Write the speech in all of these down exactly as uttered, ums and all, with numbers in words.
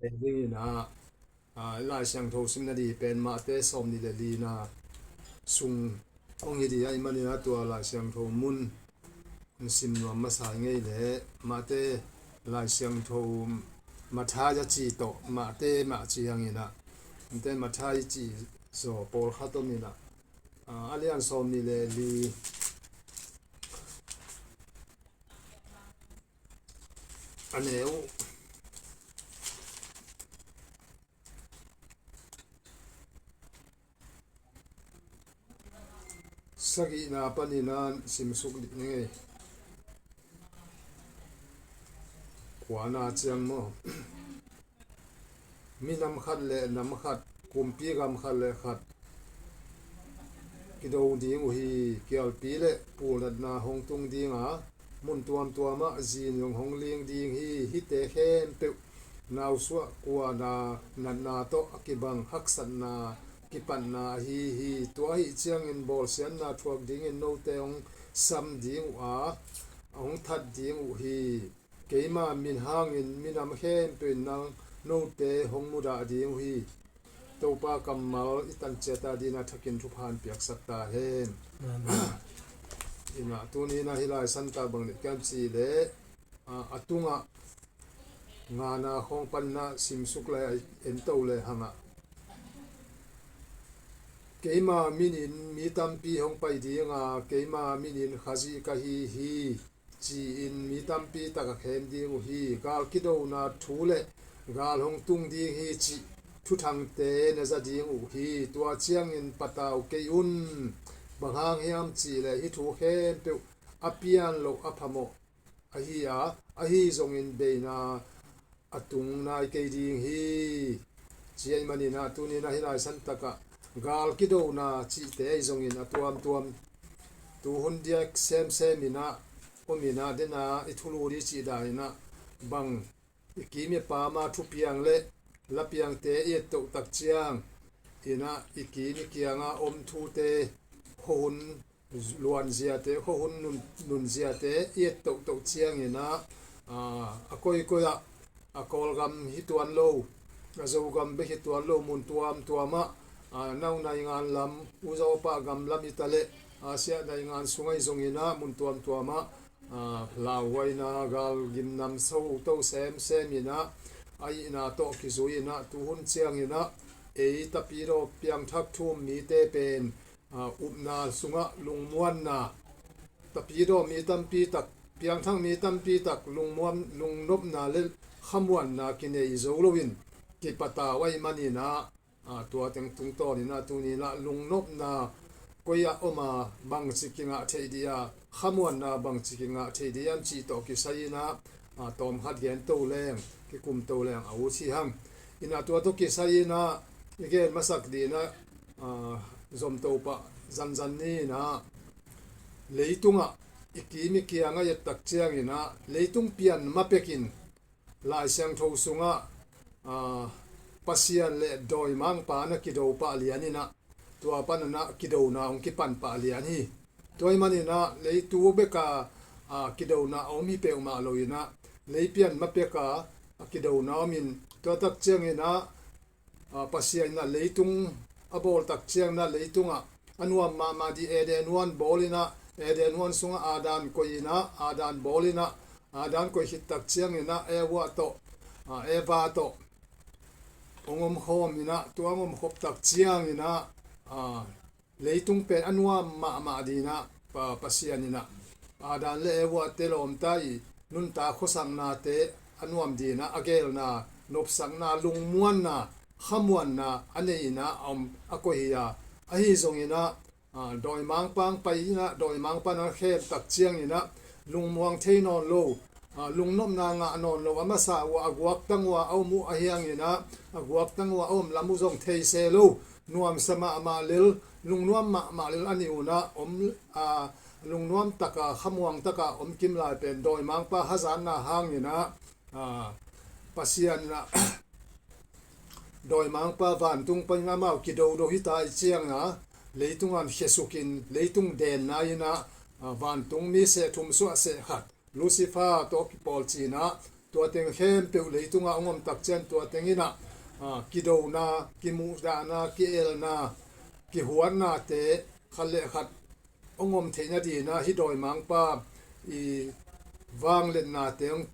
Ding in ah, ah, Lai Siangtho simna ding pen Mate sawmnih le lina sung hong hi ding ahih manin ah tua Lai Siangtho mun sim nuam masa ngei leh Mate Lai Siangtho Matthai a ci tawh Mate mah ci hang in ah, Mate Matthai ci zaw pawlkhat om in ah, ah, a lian sawmnih le li a neu sagihna panin ah simsuk dih ni ngei. Kuana ciang maw? Minam khat le nam khat, kumpi gam khat le khat kido ding uh hi. Kialpi le pulnatna hong tung ding a, mun tuamtuam ah zin zong hong ling ding hi. Hihte khempeuh nausuah kuana natna tawh a kibang haksatna kipatna ahi hi. Tua ahih ciangin bawlsiatna thuak dingin note hong sam ding uh a, hong that ding uh hi. Keima min hangin minam khempeuh in nang note hong mudah ding uh hi. Topa kammal i tan ciat a dingin a thakin thupha hong piaksak ta hen. Amen. In ah tuni in ah hih Lai Santa bang ding hiam cih leh, ah, a tungah ngana khawng panin ah simsuk lai a en to le hang ah, keima minin mi tampi hong pai ding a, keima minin Khazih ka hi hi, ci-in mi tampi tak a khem ding uh hi. Gal kidona thu le gal hong tung ding hi cih thuthangte na za ding uh hi. Tua ciangin patau kei un. Bang hang hiam cih leh hih thu khempeuh a pian loh a phamawh ahi a, ahi zongin beina a tung nai kei ding hi. Ci ahih manin ah tuni in ah hih Lai Santa ah gal kidona cihte ahi zongin a tuamtuam tuhun diak semsem in ah om in ah, den a i thulu ding cih dan in ah bang i kim i pam a thupiang le lapiangte i et toh tak ciang in ah i kim i kiang a om thute, khuahun luanziate, khuahun nun, nunziate i et tohtoh ciangin ah, ah, a koikoi ah, a Kawlgam hi tuan lo, a Zogam bek hi tuan lo, mun tuamtuam ah, ah, nau naingan lam, u zau pah gam lam hi ta leh, Asia naingan sung ahi zongin ah mun tuamtuam ah, ah, lauhuaina, gal gimnam so to semsem in ah, a hihna tawh kizui in ah, tuhun ciangin ah ei Tapidaw piangthak thu-um mite pen, ah, upna sungah lungmuanna, Tapidaw mi tampi tak, piangthak mi tampi tak lungmuan, lungnopna le khamuanna kinei zo loin kipatau ahih manin ah, ah, tua teng tungtawn in ah tuni in ah lungnopna koi ah om a, bangci kingah theih ding a, khamuanna bangci kingah theih ding hiam cih tawh kisai in ah, ah, tawmkhat gen to leng, kikum to leng a ut hi hang. In ah tua tawh kisai in ah i gen masak ding in ah, ah, zom to pah zanzan ni in ah, leitungah i kim i kiang a i et tak ciangin ah leitung pian ma pekin Lai Siangtho sungah, ah, Pasian le dawimangpa na kido pah lian in ah, tua pan in ah kidona hong kipan pah lian hi. Tua ahih manin ah leitu bek a, ah, kidona a om hi peuhmah lo in ah, lei pian ma pek a, a kidona om in, tua tak ciangin ah, ah, Pasian in ah leitung a bawl tak ciangin ah leitungah a nuam mahmah ding Eden huan bawl in ah, Eden huan sungah Adam koih in ah, Adam bawl in ah, Adam koih khit tak ciangin ah Eva tawh, ah, Eva tawh hong omkhawm in ah, tua hong omkhop tak ciangin ah, ah, leitung pen a nuam mahmah ding in ah, Pa, Pasian in ah Adam le Eva te lawmta i nuntak khuasaknate a nuam ding in ah a gelna, nopsakna, lungmuanna, khamuanna a nei in ah a om, a koih hi a, ahi zongin ah, ah, dawimangpa hong pai in ah, dawimangpa in hong khem tak ciangin ah lungmuang thei nawn lo, ah, lungnopna ngah nawn lo, a masa uh a guaktang uh a om uh ahi hangin ah, a guaktang uh a om lam uh zong thei se lo, nuamsa mahmah lel, lungnuam mahmah lel a nih un ah om, ah, lungnuam tak a, khamuang tak a om kim lai pen dawimangpa hazatna hangin ah, ah, Pasian in ah dawimangpa vantung panin amau kidodo hi ta ahih ciangin ah, leitung ah hong khia suk in, leitung denna in ah, ah, vantung mi seh thum suah seh khat, Lucifer tawh kipawl ci in ah, tua teng khempeuh leitungah hong om tak ciang tua teng inah, ah, kidona, kimuhdahna, kielna, kihuatnate khat le khat hong om theihna dinah hih dawimangpa i vangliatnate hong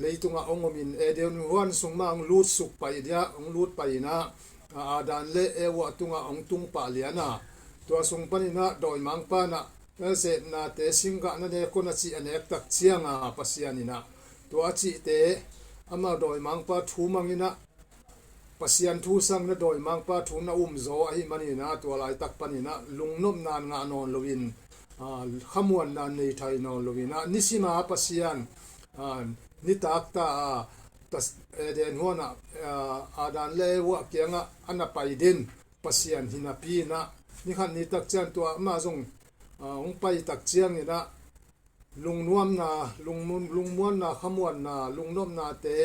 leitungah hong omin Eden huan sung mah hong lutsuk pai dia, hong lut pai inah, ah, Adam le Eva tungah hong tung pah liana, tua sung paninah dawimangpa inah, eh, sepnate singgah na nek un a cih a nek tak cianga Pasian inah tua a cihte amau dawimangpa thu manginah Pasian thu sang na dawimangpa thu na umzaw ahih maninah tua laitak paninah lungnopna ngah nawn loin, ah, khamuanna nei thei nawn loinah nisima Pasian, ah, nitak ta a, tas-, Eden huanah, ah, Adam le Eva kiangah a na pai den Pasian hi napi inah, nikhat ni tak ciang tua amah zong, ah, hong pai tak cianginah lungnuamna, lungmun-, lungmuanna, khamuanna, lungnopnate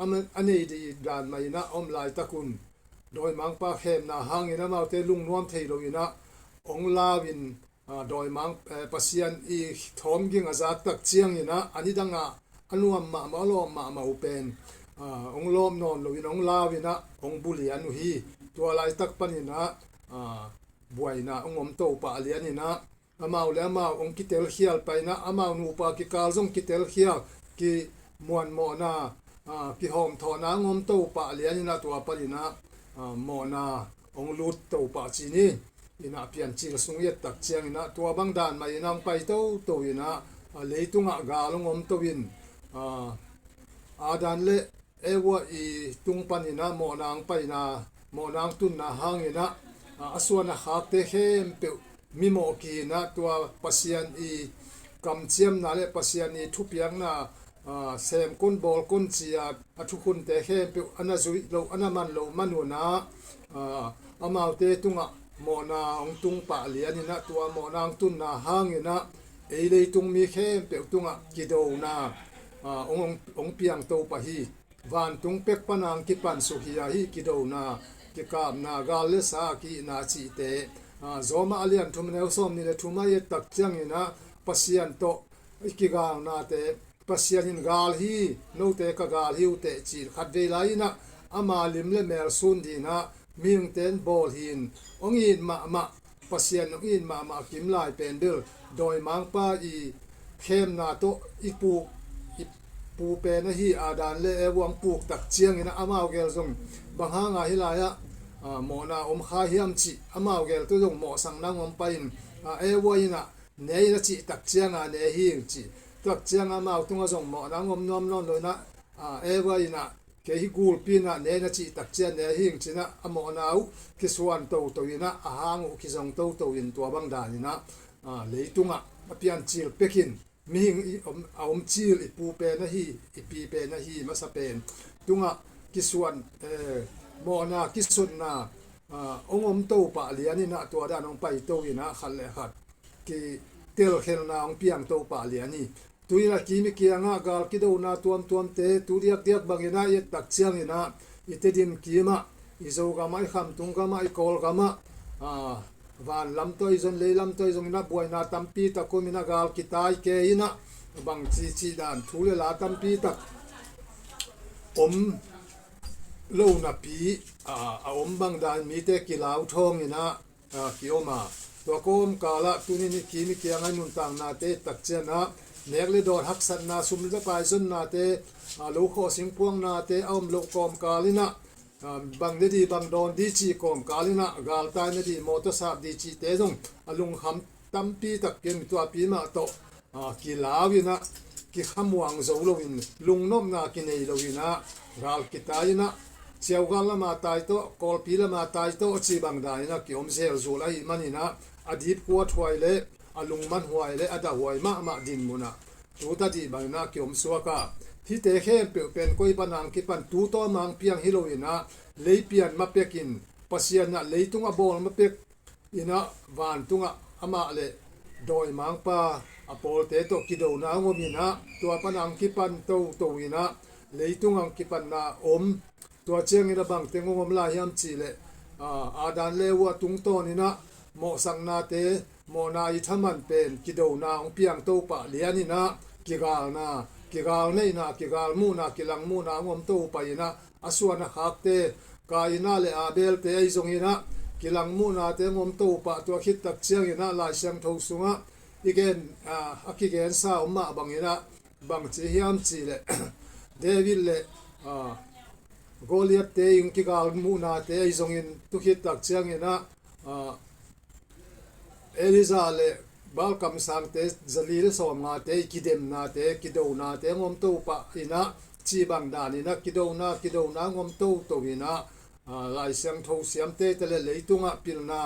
a man-, a nei dih dan mah inah a om laitakun dawimangpa khemna hangin amaute lungnuam thei loinah hong lau in, ah, dawimang, eh, Pasian i thawm ging a zak tak cianginah a nidangah a nuam mahmah, a lawm mahmah uh pen, ah, hong lawm nawn loin hong lau inah hong bulian uh hi. Tua laitak paninah, ah, buaina hong om to pah lianinah amau le amau hong kitelkhial painah amau nupa kikal zong kitelkhial, kimuanmawhna, ah, kihawmthawhna hong om to pah lianinah tua paninah, ah, mawhna hong lut to pah ci ni. Inah Piancil sung i et tak cianginah tua bang dan mah inah hong pai toto inah, ah, leitungah gal hong om to in, ah, Adam le Eva i tung paninah mawhna hong paina, mawhna hong tunna hanginah, ah, a suan a khakte khempeuh mimawh kihinah tua Pasian i kamciamna le Pasian i thupiakna, ah, semkun bawlkun ci-a a thukhunte khempeuh a na zuih loh, a na man loh manunah, ah, amaute tungah mawhna hong tung pah lianinah tua mawhna hong tunna hanginah ei leitung mi khempeuh tungah kidona, ah, hong, hong, hong piang to pah hi. Vantung pek pana hong kipan suk hi a, hih kidona, kikapna, gal le sa a kihihna cihte, ah, Rom a lian thum neu sawm nih le thum a i et tak cianginah Pasian tawh i kigalnate, Pasian in gal hi, note ka gal hi uh teh cih khatvei lai inah ama lim le mel sun dinah mihingte in bawl hi in hong it mahmah, Pasian hong it mahmah kim lai pen bel dawimangpa i khemna tawh i puk, i pu pen ahi Adam le Eva hong puk tak cianginah amau gel zong bang hanga hih lai-ah, ah, mawhna om kha hiam cih amau gel tawh zong mawhsakna hong om pai in, ah, Eva inah ne in a cih tak cianga ne hing cih tak cianga amau tungah zong mawhna hong om nuam nawn loinah, ah, Eva inah kei hi gulpi inah ne in a cih tak ciang ne hing cinah a mawhna uh kisuan toto inah a hang uh kizong toto in tua bang daninah, ah, leitungah a piancil pekin mihing i om, a om cil i pu pen ahi, i pi pen ahi masa pen tungah kisuan, eh, mawhna kisutna, ah, hong om to pah lianinah tua dan hong pai to inah khat le khat kitelkhialna hong piang to pah lian hi. Tu inah kim i kiangah gal kidona tuamtuamte tu diakdiak banginah i et tak cianginah i Tedim kimah, i Zogamah, i Khamtung gamah, i Kawlgamah, ah, vanlam tawh i zon, leilam tawh i zonginah buaina tampi tak om inah gal kitai kei inah bang cihcih dan thu le la tampi tak om lo napi, ah, a om bang dan mite kilau thawng inah, ah, kiom a. Tua kawmkalah tuni ni kim i kiangah i nuntaknate tak cianah nek le dawt haksatna, sum le pai zonnate, ah, lo khawh sing puangnate a om loh kawmkal inah, ah, bang ne di, bang dawn di cih kawmkal inah galtai ne di, mawtaw sap di cihte zong a lungkham tampi tak kim tua pi mah tawh, ah, kilau inah kikhamuang zo loin lungnopna kinei lo inah gal kitai inah ciaugal lama tai tawh, Kawlpi lama tai tawh cih bang dan inah kiom zelzul ahih maninah a dipkuat huai le a lungman huai le a dahhuai mahmah dinmunah tuta dih banginah kiom suak a. Hihte khempeuh pen koi pana hong kipan, tu tawma hong piang hi loinah leipian ma pekin Pasian inah leitung a bawl ma pek inah vantungah amah le dawimangpa a pawlte tawh kidona hong om inah tua pana hong kipan toto inah leitung hong kipanna om. Tua ciangin a bangteng hong om lai hiam cihleh, ah, Adam le Eva tungtawn inah mawhsaknate, mawhna i thaman pen kidona hong piang to pah lian inah kigalna, kigal neihna, kigal muhna, kilang muhna hong om to pah in ah, a suan a khakte, Kaina le Abelte ahi zongin ah kilang muhnate hong om to pah, tua khit tak ciangin ah Lai Siangtho sungah i gen, a, a kigensa om mah bangin ah, bang ci hiam cih leh David le, a, Goliath te in kigal muhnate ahi zongin, tu khit tak ciangin ah, a, Elijah le Baal kamsangte zali le sawmngate i kidemnate, kidonate hong om to pah in ah, cih bang danin ah kidona, kidona hong om toto in ah, a, Lai Siangtho siamte te le leitungah pilna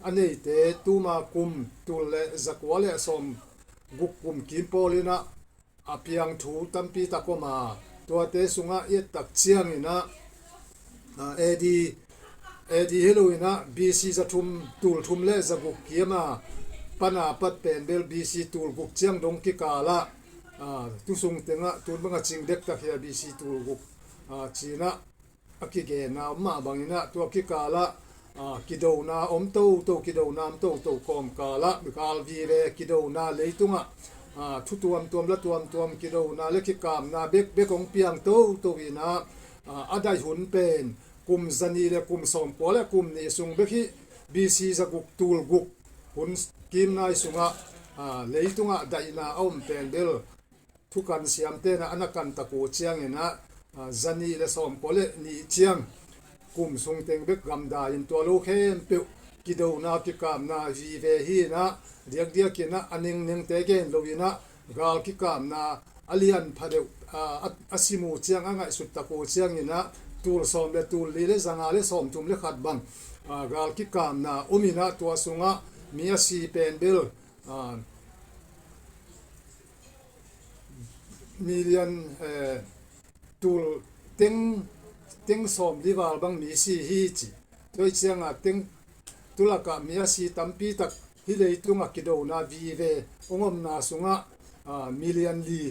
a neite tuma kum tul le zakua le sawmguk kum kim pawl in ah a piang thu tampi tak om a, tuate sungah i et tak ciangin ah, a, A D, A D hi lo in ah B C za thum, tul thum le za guk kiam a, pan a pat pen bel B C tul guk ciang dong kikal ah, a, tu sung tengah tun bang a cing dektak hi a, B C tul guk, a, ci-in ah a kigenna om mah bangin ah, tua kikal ah, a, kidona om toto, kidona om toto kawmkal ah, gal vive kidona leitungah, a, thu tuamtuam la tuamtuam kidona le kikapna bekbek hong piang toto in ah, a, a daih hun pen kum zanih le kum sawmkua le kum nih sung bek hi. B C za guk tul guk hun kim nai sungah, a, leitungah daihna a om pen bel thukan siamte in ah a na kan tak uh ciangin ah, a, zanih le sawmkua le nih ciang kum sung teng bek gamdai in tua lo khempeuh kidona kikapna vive hi in ah, diakdiakin ah a nengnengte gen lo in ah, gal kikapna a lian pha deuh, a, a, a sim uh ciang, a ngaihsut tak uh ciangin ah tul sawm le tul li le zanga le sawmthum le khat bang, a, gal kikapna om in ah, tua sungah mi a si pen bel, a, million, eh, tul teng, teng sawmli val bang mi si hi ci. Tua hi ciangah teng, tulakah mi a si tampi tak hih leitungah kidona vive hong omna sungah, a, million li,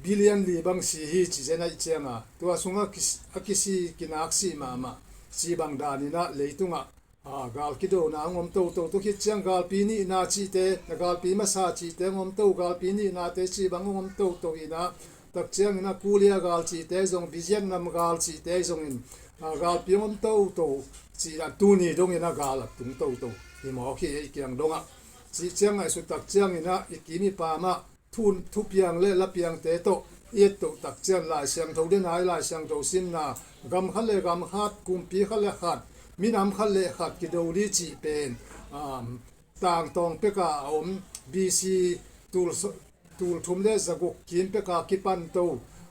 billion li bang si hi ci zen ahih ciangah, tua sungah kis-, a kisi kinak si mahmah, ci bang danin ah leitungah, a, gal kidona hong om toto. Tu khit ciang galpi nihna cihte, galpi masa cihte hong om to, galpi nihnate ci bang hong om toto in ah, tak ciangin ah Korea gal cihte zong, Vietnam gal cihte zongin, a, galpi hong om toto, ci-in ah tuni dongin ah gal a tung toto hi mawk hi ei kiang dongah. Cih ciang ngaihsut tak ciangin ah i kim i pam ah thu, thupiang le lapiangte tawh i et toh tak ciang Lai Siangtho dena i Lai Siangtho simna, gam khat le gam khat, kumpi khat le khat, minam khat le khat kido dih cih pen, um, tangtawng peka a om B C tul so-, tul thum le za guk kim peka kipan to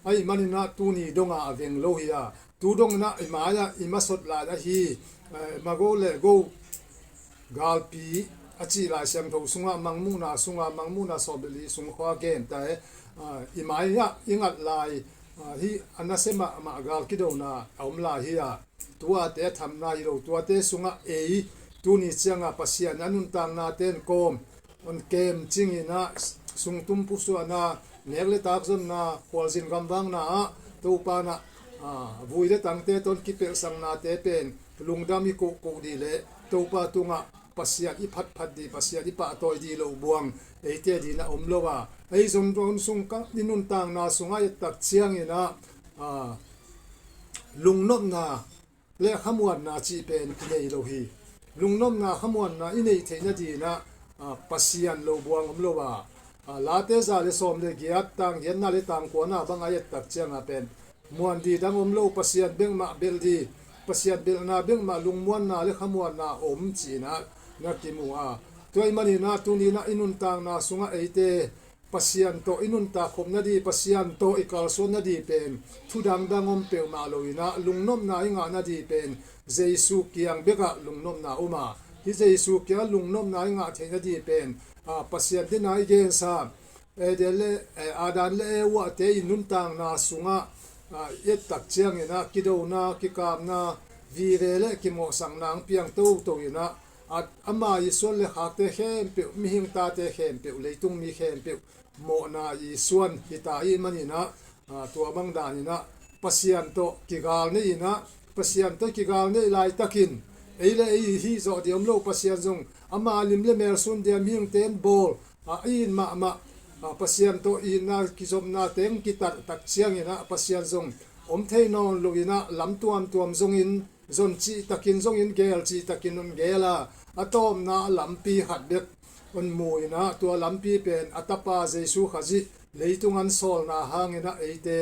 ahih manin ah tuni dongah a veng lo hi a, tu dongin ah i mai-ah i masot lai ahi, eh, Mago le Go galpi a cih Lai Siangtho sungah, Mangmuhna sungah, Mangmuhna sawm le li sung khua gen ta e. Ah, i mai-ah i ngat lai, ah, hi a nasia mahmah gal kidona a om lai hi a, tuate a thamna hi lo, tuate sungah ei tuni ciangah Pasian a nuntaknate in kawm hong kem cingin ah, sungtum pusuahna, nek le takzonna, khualzin gamvakna ah Topa in ah, a, vui le tangte tawh kipelhsaknate pen lungdam i kohkoh dih leh Topa tungah Pasian i phatphat dih, Pasian i pahtawi dih loh buang eite dih in ah om lo a, ei zong tuan sung ka i nuntakna sungah i et tak ciangin ah, a, lungnopna le khamuanna cih pen kinei lo hi. Lungnopna, khamuanna i neih theih nadingin ah, a, Pasian lo buang om lo a. A, Late za le sawm le giat, tang giatna le tang kuana bang a i et tak ciangah pen muan ding dang om lo, Pasian bek mah belh ding, Pasian belhna bek mah lungmuanna le khamuanna om ci-in ah na kimu a. Tua ahih manin ah tuni in ah i nuntakna sungah eite Pasian tawh i nuntak khop nading, Pasian tawh i kalsuan nading pen thu dangdang om peuhmah lo in ah, lungnopna i ngah nading pen Jesu kiang bekah lungnopna om a. Hih Jesu kiangah lungnopna i ngah theih nading pen, a, Pasian dena i gensa, Eden le, eh, Adam le Eva te i nuntakna sungah, a, i et tak ciangin ah kidona, kikapna, vive le kimawhsakna hong piang toto in ah, a, ama i suan le khakte khempeuh, mihing tate khempeuh, leitung mi khempeuh mawhna i suan hi ta ahih manin ah, a, tua bang danin ah Pasian tawh kigal nei in ah, Pasian tawh kigal neih laitakin ei le ei hih zawh ding om lo, Pasian zong ama lim le mel sun ding a, mihingte in bawl, a, a it mahmah, ah, Pasian tawh itna kizopna teng kitat tak ciangin ah Pasian zong om thei nawn lo in ah lam tuamtuam zongin zon cihtakin zongin gel cihtakin hong gel a, a tawpna a lampi khat bek hong mu in ah tua lampi pen a Tapa Jesu Khazih leitung an sawlna hangin ah eite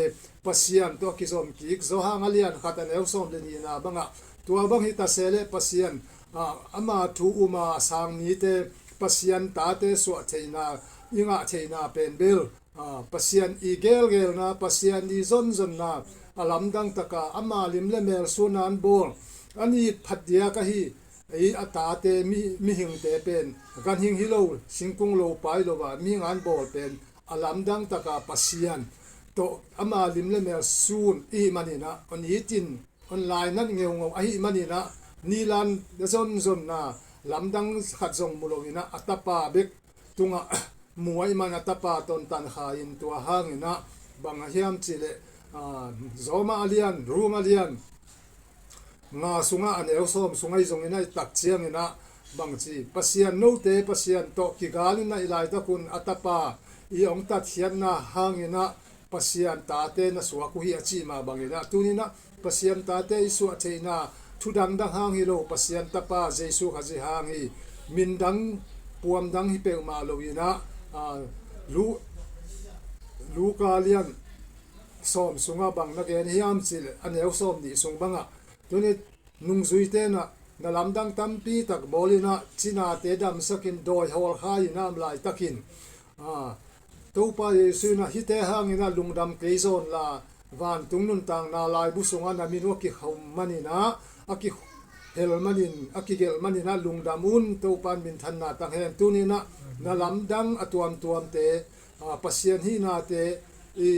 Pasian tawh a kizom kik. Johan a lian khat a neu sawm le nihna bangah tua bang hi ta se leh Pasian, ah, ama thu um a sang mite Pasian tate suah theihna i ngah theihna pen bel, ah, Pasian i gelgelna, Pasian i zonzonna a lamdang taka ama lim le mel suan an bawl, an it phat diak ahi, ei a tate mi, mihingte pen ganhing hi lo, singkung lo pai lo a mihing an bawl pen a lamdang taka Pasian tawh ama lim le mel suan i hih manin ah hong it in hong lainat ngeungeu ahih manin ah nilan a zonzonna lamdang khat zong mu lo in ah a Tapa bek tungah mu ahih man a Tapa tawh hong tankha in tua hangin ah bang a hiam cih leh, ah, Roma a lian, Roma a lian nga sungah a neu sawm sungah i zongin ah i tak ciangin ah bang ci, Pasian note Pasian tawh kigal in ah i laitak un a Tapa i hong tatkhiatna hangin ah Pasian tate na suak uh hi a cih mah bangin ah tuni in ah Pasian tate i suah theihna thu dangdang hang hi lo, Pasian Tapa Jesu Khazih hang hi, min dang puam dang hi peuhmah lo in ah, ah, Lu-, Luka lian sawm sungah bang na gen hiam cih leh a neu sawm nih sung bangah tuni nungzuite in ah na lamdang tampi tak bawl in ah cinate damsak in dawi hawlkha in ah om laitakin, ah, Topa Jesu in ah hihte hangin ah lungdam kei zaw unla vantung nuntakna laibu sungah na min uh a kikhum manin ah a kihel manin a kigelh manin ah lungdam un, Topa in minthanna tang hen. Tuni in ah na lamdang a tuamtuamte, ah, Pasian hihnate i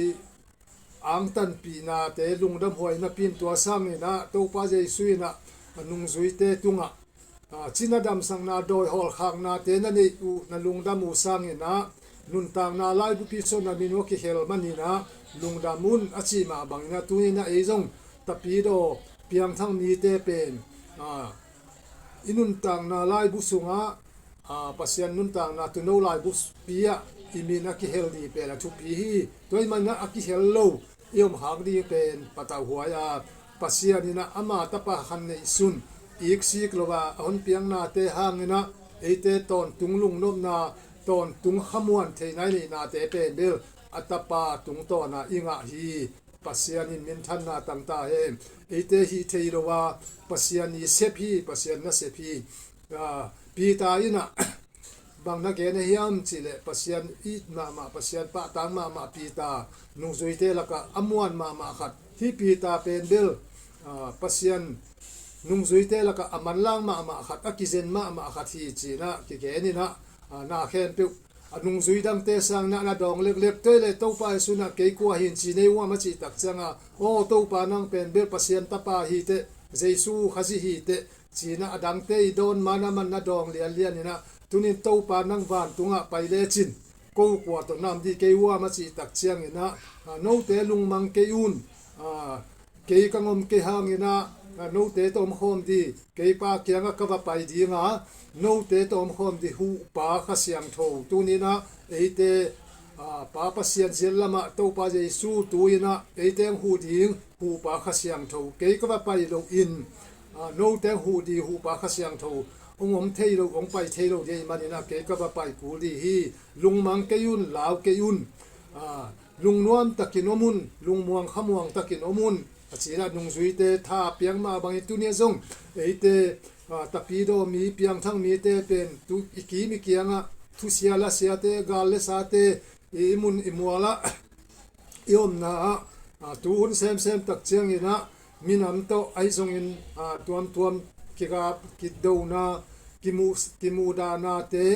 angtanpihnate lungdamhuai napi in tua sangin ah Topa Jesu in ah a nungzuite tungah, ah, cina damsakna dawi hawlkhaknate na neih uh na lungdam uh sangin ah nuntakna laibupi sungah na min uh a kikhel manin ah lungdam un a cih mah bangin ah tuni in ah ei zong Tapidaw piangthak mite pen, ah, i nuntakna laibu sungah, ah, Pasian nuntakna tuuno laibupi ah i min a kikhel ding pen a thupi hi. Tua ahih manin ah a kikhel lo i om khak ding pen patauhuai a, Pasian in ah ama Tapa khan neihsun iksik lo a a hong piaknate hangin ah eite tawntung lungnopna, tawntung khamuan theihna i neihnate pen bel a Tapa tungtawn ah i ngah hi. Pasian in minthanna tang ta hen. Eite hih thei lo a, Pasian i sep hi, Pasian nasep hi. Ah, Peter in ah bang na gen a hiam cih leh Pasian it mahmah, Pasian pahtak mahmah Peter, nungzuite lakah a muan mahmah khat. Hih Peter pen bel, ah, Pasian nungzuite lakah a manlang mahmah khat, a kizen mahmah khat hi ci-in ah kigen in ah, ah, na khempeuh a nungzui dangte sangin ah na dawng leklek, tua hi leh Topa Jesu in ah kei kua hi'n ci nei uh hiam a cih tak ciangin, aw Topa, nang pen bel Pasian Tapa hi teh, Jesu Khazih hi teh ci-in ah a dangte i dawn man a man na dawng lianlian in ah, tuni in Topa nang vantungah pai lecin ko kua tawh na om ding, kei uh hiam a cih tak ciangin ah, ah, note lungmang kei un, ah, kei ka ngom kei hangin ah, ah, note tawh om khawm ding, kei Pa kiangah ka va pai ding a, note tawh om khawm ding Huhpa Kha Siangtho. Tuni in ah eite, ah, Pa Pasian ziat lamah Topa Jesu tu-in ah eite hong huh ding Huhpa Kha Siangtho. Kei ka va pai loin, ah, note hong huh ding Huhpa Kha Siangtho hong om thei lo, hong pai thei lo ding ahih manin ah kei ka va pai kul ding hi. Lungmang kei un, lau kei un. Ah, lungnuam takin om un, lungmuang khamuang takin om un, a ci-in ah nungzuite tha a piak mah bangin tuni ah zong eite, ah, Tapidaw mi, piangthak mite pen tu i kim i kiangah thusia lasiate, gal le sate, i mun i mualah i omna ah, ah, tu hun semsem tak ciangin ah minam tawh ahi zongin, ah, tuamtuam kigap kidona, kimuh, kimuhdahnate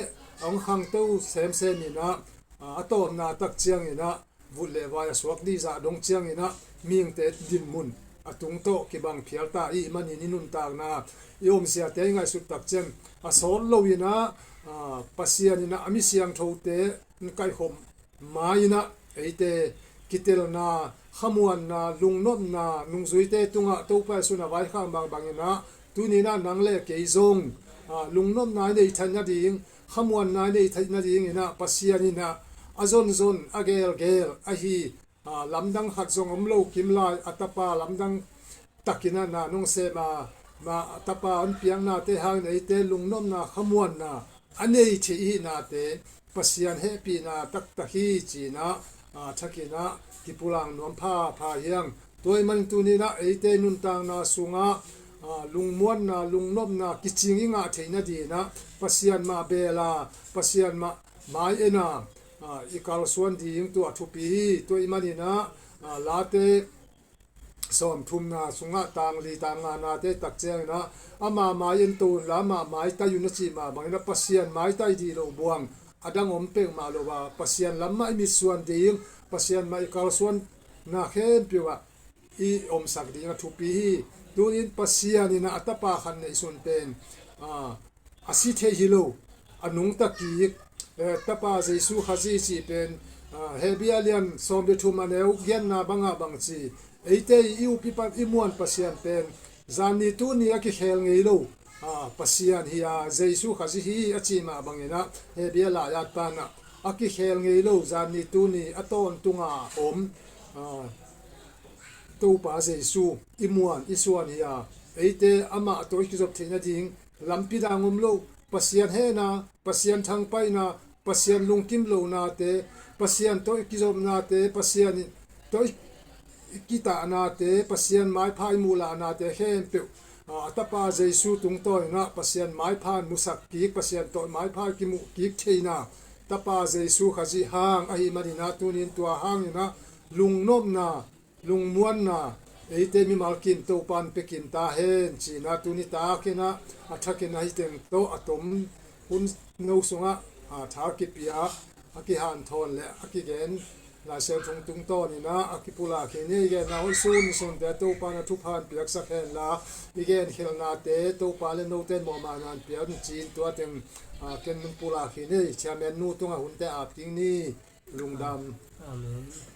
a hong khangto semsem in ah, ah, a tawpna tak ciangin ah vut le vai a suak ding zah dong ciangin ah mihingte dinmun a tung tawh kibang phial ta i hih manin i nuntakna i omsiate i ngaihsut tak ciang a sawt lo in ah, ah, Pasian in ah a mi siangthote hong kaihkhop ma-in ah eite kitelna, khamuanna, lungnopna, nungzuite tungah Topa Jesu in a vaikhak bangbang in ah tuni in ah nang le kei zong, ah, lungnopna i neih theih nading, khamuanna i neih theih nadingin ah Pasian in ah, a zonzon, a gelgel ahi, aa, lamdang khat zong om lo kim lai, a tapa lamdang takin a na nong sem a, ma a tapa hong piaknate hangin eite lungnopna, khamuanna a nei theih ihihnate Pasian hehpihna taktak hi, ci-in ah, aa, thakin ah kipulak nuam phapha hi hang. Tua ahih manin tuni-in ah eite nuntakna sungah, aa, lungmuanna, lungnopna kicing i ngah theih nadingin ah Pasian mah bel a, Pasian mah mai en a, aa, i kalsuan ding tua thupi hi. Tua ahih manin ah, aa, Late sawmthumna sungah tang li, tang nganate tak ciangin ah, amah mai en to unla amah maitai un, a cih mah bangin ah Pasian maitai dih loh buang a dang om peuhmah lo a, Pasian lam mah i mitsuan ding, Pasian mah i kalsuanna khempeuh ah i omsak ding a thupi hi. Tuni-in Pasian in ah a tapa khat neihsun pen, aa, a si thei hi lo, a nungta kik, eh, tapa Jesu Khazih cih pen, ah, Hebrew a lian sawm le thum a neu giatna bangah bang ci, eite i up i pan i muan Pasian pen zanni tuni a kikhel ngei lo, ah, Pasian hi a, Jesu Khazih hi a cih mah bangin ah Hebrew lai-at pan ah a kikhel ngei lo, zanni tuni a tawntunga om, ah, Topa Jesu i muan i suan hi a, eite amah tawh i kizop theih nading lampi dang om lo, Pasian hehna, Pasian thangpaihna, Pasian lungkim lohnate, Pasian tawh i kizopnate, Pasian tawh i kitahnate, Pasian maipha i muhlahnate khempeuh, a, a tapa Jesu tungtawnin ah Pasian maipha musak kik, Pasian tawh maipha kimuh kik theihna tapa Jesu Khazih hang ahih manin ah tuni-in tua hangin ah lungnopna, lungmuanna eite mimal kim Topan pia kim ta hen, ci-in ah tuni takin ah a thakin ah hih teng tawh a tom hun no sungah, a, tha kipia, a kihanthawn le a kigen Lai Siangtho tungtawnin ah a kipulak hi ni. I genna hoih sunsunte Topan a thupha hong piaksak henla, i genkhelhnate Topa le note in mawhmaina hong pia un, ci-in tua teng, a, ken hong pulak hi ni. Chairman nu tungah hunte ap ding ni. Lungdam. Amen.